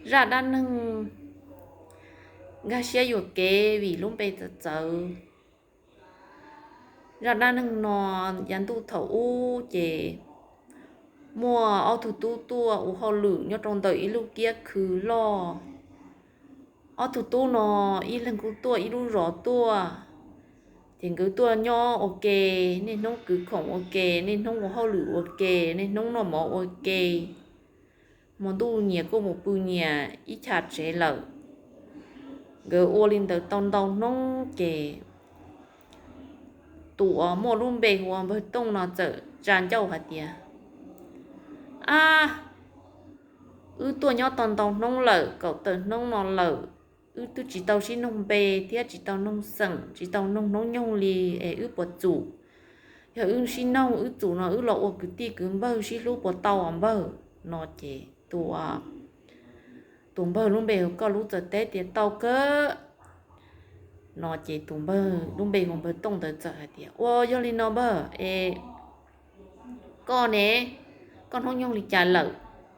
zaj dab neeg nkag siab yuam kev vim lub npe txawv txawv. Zaj dab neeg no yav ntuj thaum ub ces muaj ob tug tub tuaj ua hauj lwm nyob rau ntawm ib lub kiab khw loj. Ob tug tub no ib leeg kuj tuaj ib lub zos tuaj, ces nkawd tuaj nyob ua ke, niaj hnub kwv khoom ua ke, niaj hnub ua hauj lwm ua ke, niaj hnub noj mov ua ke. Hmo ntuj nyias kuj mus pw nyias ib chav tsev lawm. Nkawd ua li ntawd tau ntau hnub ces tus uas muaj lub npe hu ua Npawg Tooj no txawm tsa ncauj hais tias, Ab, wb tuaj nyob tau ntau hnub lawm, kaum tawm hnub no lawm, wb twb tsis tau sib noog npe thiab tsis tau noog xeem, tsis tau noog hnub nyoog li es wb puas txum. Yog wb sib noog wb txum no wb los ua kwv tij kwv npawg sib hlub puas tau os npawg? No ces tus, tus npawg lub npe hu Koj Lub txawm teb tias, Tau kawg. No ces tus npawg lub npe hu Npawg Tooj ntawd txawm hais tias, Ua yog li no npawg es koj ne, koj hnub nyoog li cas lawm?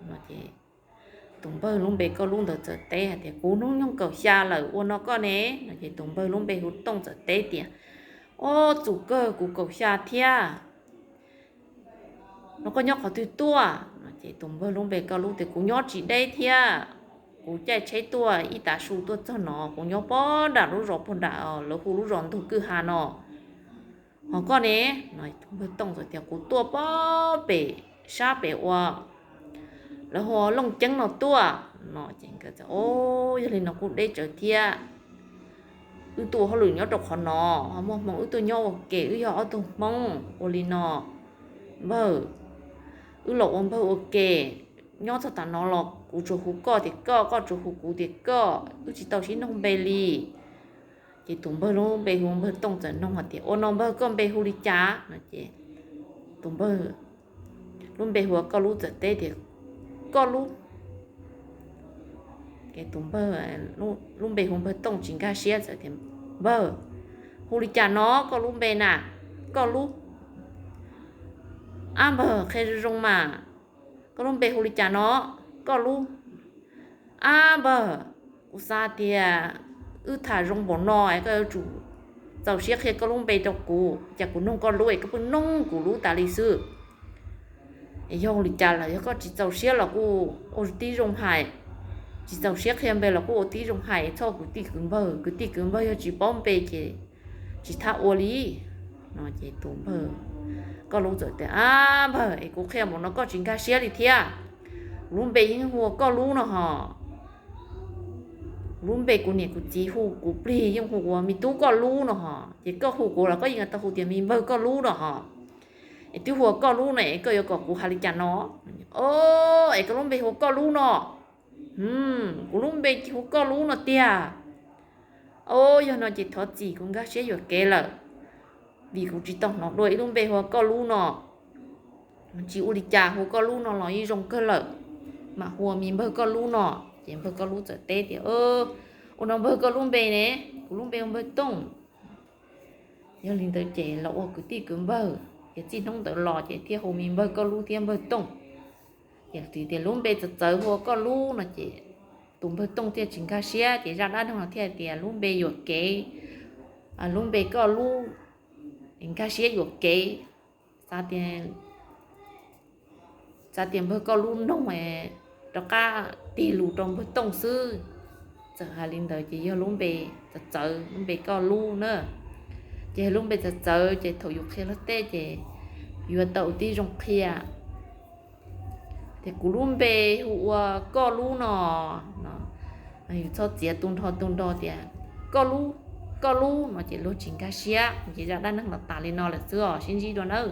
No ces tus npawg lub npe Koj Lub ntawd txawm teb hais tias, Kuv hnub nyoog kaum xya lawm, ua no koj ne? No ces tus npawg lub npe hu Tooj txawm teb tias, Ob, txum kawg, kuv kaum xya thiab. No koj nyob qhov twg tuaj? No ces tus npawg lub npe Koj Lub tias, Kuv nyob tsis deb thiab, kuv caij tsheb tuaj ib tav su tuaj txog no, kuv nyob pob nram lub zos puag nram lawv hu lub zos Ntug Kwj Ha no. Ho koj ne? No tus npawg Tooj txawm tias, Kuv tuaj pob pem sab pem ua lawv hu ua Looj Ceeb no tuaj. No ces nkawd, Ob, yog li no kuj deb tsawv thiab, wb tuaj ua hauj lwm nyob rau qhov no, ho muaj hmoo wb tuaj nyob ua ke, wb yog ob tug Hmoob. Ua li no npawg, wb los ua npawg ua ke, nyob txog tav no los kuv tsuas hu koj tias koj, koj tsuas hu kuv tias koj, wb tsis tau sib noog npe li. Ces tus npawg lub npe hu Npawg Tooj txawm noog hais tias, Ua no npawg, koj npe hu li cas? No ces tus npawg lub npe hu ua Koj Lub txawm teb tias, Koj Lub. Ces tus npawg lub npe hu Npawg Tooj tsis nkag siab txawm tias, Npawg, hu li cas no koj lub npe na? Koj Lub. Ab npawg, qhia zoo zoo mas, koj lub npe hu li cas no? Koj Lub. Ab npawg, kuv xav tias wb tham zoo npaum no es koj yuav tsum txaus siab qhia koj lub npe rau kuv, cas kuv noog koj lub es koj pheej noog kuv lub tas li xwb. Es yog li cas lawm, yog koj tsis txaus siab los kuj ua tib zoo hais, tsis txaus siab qhia npe los kuj ua tib zoo hais, txhob kwv tij kwv npawg, kwv tij kwv npawg yog tsis paub npe ces tsis thab ua li. No ces tus npawg Koj Lub txawm tias, Ab npawg, es kuv qhia npaum no koj tsis nkag siab li thiab. Kuv lub npe yeej hu ua Koj Lub no hos. Kuv lub npe kuv niam kuv txiv hu kuv plig yeej hu ua me tub Koj Lub no hos, ces koj hu kuv los koj yeej tau hu tias me npawg Koj Lub no hos. Es twb hu ua Koj Lub no es koj yuav kom kuv hais li cas no? O, es koj lub npe hu ua Koj Lub no. Kuv lub npe ces hu Koj Lub no tiag. O, yog no ces thov txim, kuv nkag siab yuam kev lawm, vim kuv tsis tau hnov dua ib lub npe hu ua Koj Lub no. Tsis ua li cas, hu Koj Lub no los yeej zoo kawg lawm, mam hu ua me npawg Koj Lub no. Ces npawg Koj Lub txawm teb tias, Ua no npawg, koj lub npe ne? Kuv lub npe hu Npawg Tooj. Yog li ntawd ces los ua kwv tij kwv npawg, ces txij hnub ntawd los ces thiaj hu me npawg Koj Lub thiab Npawg Tooj. Ces txawm tias lub npe txawv txawv hu ua Koj Lub no ces tus Npawg Tooj thiaj tsis nkag siab, ces zaj dab neeg no thiaj tias lub npe yuam kev, lub npe Koj Lub, nkag siab yuam kev, xav tias Npawg Koj Lub noog rov qab tig lus rau Npawg Tooj xwb. Txawm hais li ntawd ces yog lub npe txawv txawv, lub npe Koj Lub na. Ces lub npe txawv txawv ces thaum yus qhia luag tej ces yuav tau ua tib zoo qhia tias kuv lub npe hu ua Koj Lub no. Yus txhob txiav tu nrho tu nrho tias Koj Lub, Koj Lub no ces luag tsis nkag siab. Ces zaj dab neeg los tas li no lawm xwb os, sib ntsib dua nawb.